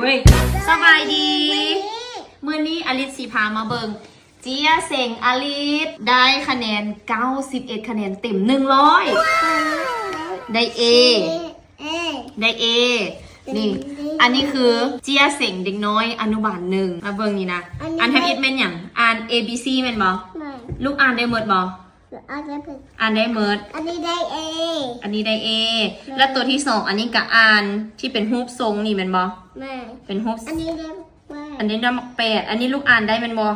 ເຮີ້ຍ ສະບາຍດີ. ມື້ນີ້ອາລິດຊິພາມາເບິ່ງ ເຈ້ຍເສັງອາລິດໄດ້ຄະແນນເກົ້າສິບເອັດຄະແນນເຕັມໜຶ່ງຮ້ອຍ ໄດ້ A ໄດ້ A ນີ້ ອັນນີ້ຄືເຈ້ຍເສັງເດັກນ້ອຍອະນຸບານໜຶ່ງ. ມາເບິ່ງນີ້ນະ ອັນນີ້ ອັນທຳອິດແມ່ນຫຍັງ? ອ່ານ A B C ແມ່ນບໍ່? ແມ່ນ. ລູກອ່ານໄດ້ໝົດບໍ່? ອ່ານໄດ້ໝົດ ອ່ານໄດ້ໝົດ. ອັນນີ້ໄດ້ A ອັນນີ້ໄດ້ A ແມ່ນ. ແລ້ວໂຕທີສອງ ອັນນີ້ກະອ່ານທີ່ເປັນຮູບຊົງນີ້ແມ່ນບໍ່? ແມ່ນ. ເປັນຮູບ ອັນນີ້ໄດ້ໝາກແປດ ອັນນີ້ໄດ້ໝາກແປດ. ອັນນີ້ລູກອ່ານໄດ້ແມ່ນບໍ່?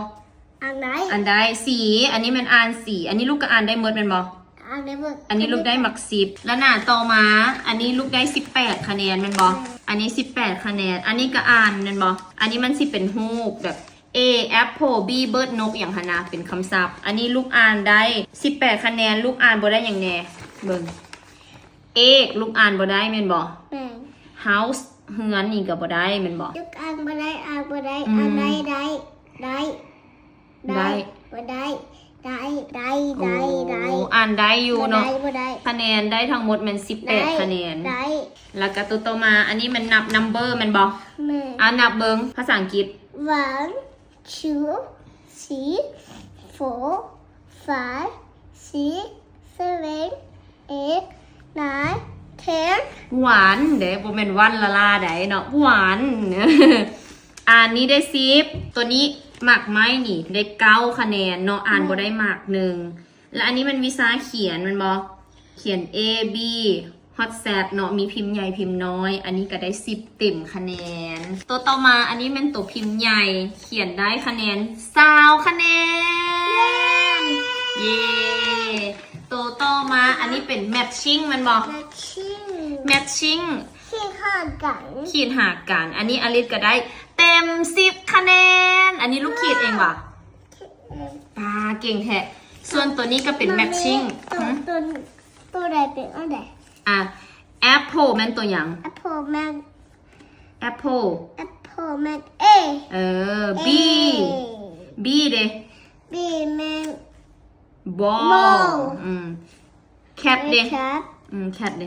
ອ່ານໄດ້ ອ່ານໄດ້ ສີ່ ອັນນີ້ແມ່ນອ່ານສີ່ ອັນນີ້ລູກກະອ່ານໄດ້ໝົດແມ່ນບໍ່? ອ່ານໄດ້ໝົດ. ອັນນີ້ລູກໄດ້ໝາກສິບ ແລ້ວໜ້າຕໍ່ມາ ອັນນີ້ລູກໄດ້ສິບແປດຄະແນນແມ່ນບໍ່? ແມ່ນ. ອັນນີ້ສິບແປດຄະແນນ ອັນນີ້ກະອ່ານແມ່ນບໍ່? ອັນນີ້ມັນຊິເປັນຮູບແບບ A apple B bird ນົກຫຍັງຫັ້ນນະ ເປັນຄຳສັບ. ອັນນີ້ລູກອ່ານໄດ້ສິບແປດຄະແນນ ລູກອ່ານບໍ່ໄດ້ຫຍັງແດ່? ເບິ່ງ egg ລູກອ່ານບໍ່ໄດ້ແມ່ນບໍ່? ແມ່ນ. house ເຮືອນນີ້ກະບໍ່ໄດ້ແມ່ນບໍ່? ລູກອ່ານບໍ່ໄດ້ ອ່ານບໍ່ໄດ້ ອືມ ອ່ານໄດ້ ໄດ້ ໄດ້ ໄດ້ ໄດ້ ບໍ່ໄດ້ ໄດ້ ໄດ້ ໄດ້ ໄດ້ ໂອ້ ອ່ານໄດ້ຢູ່ເນາະ ບໍ່ໄດ້ ບໍ່ໄດ້. ຄະແນນໄດ້ທັງໝົດແມ່ນສິບແປດ ໄດ້ ຄະແນນ ໄດ້. ແລ້ວກະໂຕຕໍ່ມາ ອັນນີ້ແມ່ນນັບ number ແມ່ນບໍ່? ແມ່ນ. ອ່າ ນັບເບິ່ງພາສາອັງກິດ one two three four five six seven eight nine ten ຫວານເດ້ ບໍ່ແມ່ນຫວານລະລາໃດເນາະ ຫວານ. ອ່ານນີ້ໄດ້ສິບ ໂຕນີ້ໝາກໄມ້ນີ້ໄດ້ເກົ້າຄະແນນເນາະ ອ່ານ ອືມ ບໍ່ໄດ້ໝາກໜຶ່ງ. ແລ້ວອັນນີ້ມັນວິຊາຂຽນແມ່ນບໍ່? ຂຽນ A B ຮອດ Z ເນາະ ມີພິມໃຫຍ່ພິມນ້ອຍ ອັນນີ້ກະໄດ້ສິບເຕັມຄະແນນ. ໂຕຕໍ່ມາ ອັນນີ້ແມ່ນໂຕພິມໃຫຍ່ ຂຽນໄດ້ຄະແນນຊາວຄະແນນ ເຢ້ ເຢ້. ໂຕຕໍ່ມາ ອັນນີ້ເປັນ matching ແມ່ນບໍ່? matching matching ຂີດຫາກັນ ຂີດຫາກັນ. ອັນນີ້ອາລິດກະໄດ້ເຕັມສິບຄະແນນ. ອັນນີ້ລູກຂີດເອງຫວາ? ປາ ເກັ່ງແທ້. ສ່ວນໂຕນີ້ກະເປັນ matching ໂຕ ໂຕ ໂຕໃດເປັນອັນໃດ? ອ່ະ apple ແມ່ນໂຕຫຍັງ? apple ແມ່ນ apple apple ແມ່ນ A ເອີ B B ເດ? B ແມ່ນ ball ball ອືມ cat ເດ? cat ອືມ cat ເດ?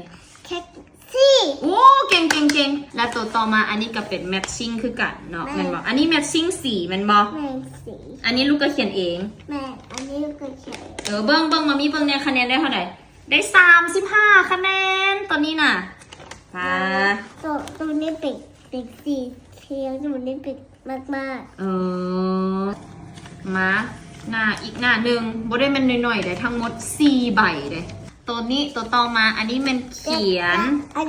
cat C ໂອ້ ເກັ່ງໆໆ. ແລ້ວໂຕຕໍ່ມາ ອັນນີ້ກະເປັນ matching ຄືກັນເນາະ ແມ່ນ ແມ່ນບໍ່? ອັນນີ້ matching ສີແມ່ນບໍ່? ແມ່ນ ສີ. ອັນນີ້ລູກກະຂຽນເອງ ແມ່ນ. ອັນນີ້ລູກກະຂຽນເອງ ເອີ ເບິ່ງ ເບິ່ງ ມາມີເບິ່ງແດ່ ຄະແນນໄດ້ເທົ່າໃດ? ໄດ້ສາມສິບຫ້າຄະແນນ ໂຕນີ້ນະ ປາ ໂຕ ໂຕນີ້ເປັນ ເປັນສີຂຽວ ໂຕນີ້ເປັນ ມາກໆ ເອີ ມາ ໜ້າອີກໜ້າໜຶ່ງ ບໍ່ໄດ້ແມ່ນໜ້ອຍໆໃດ໋ ທັງໝົດສີ່ໃບເດ້. ໂຕນີ້ ໂຕຕໍ່ມາ ອັນນີ້ແມ່ນຂຽນ ອັນ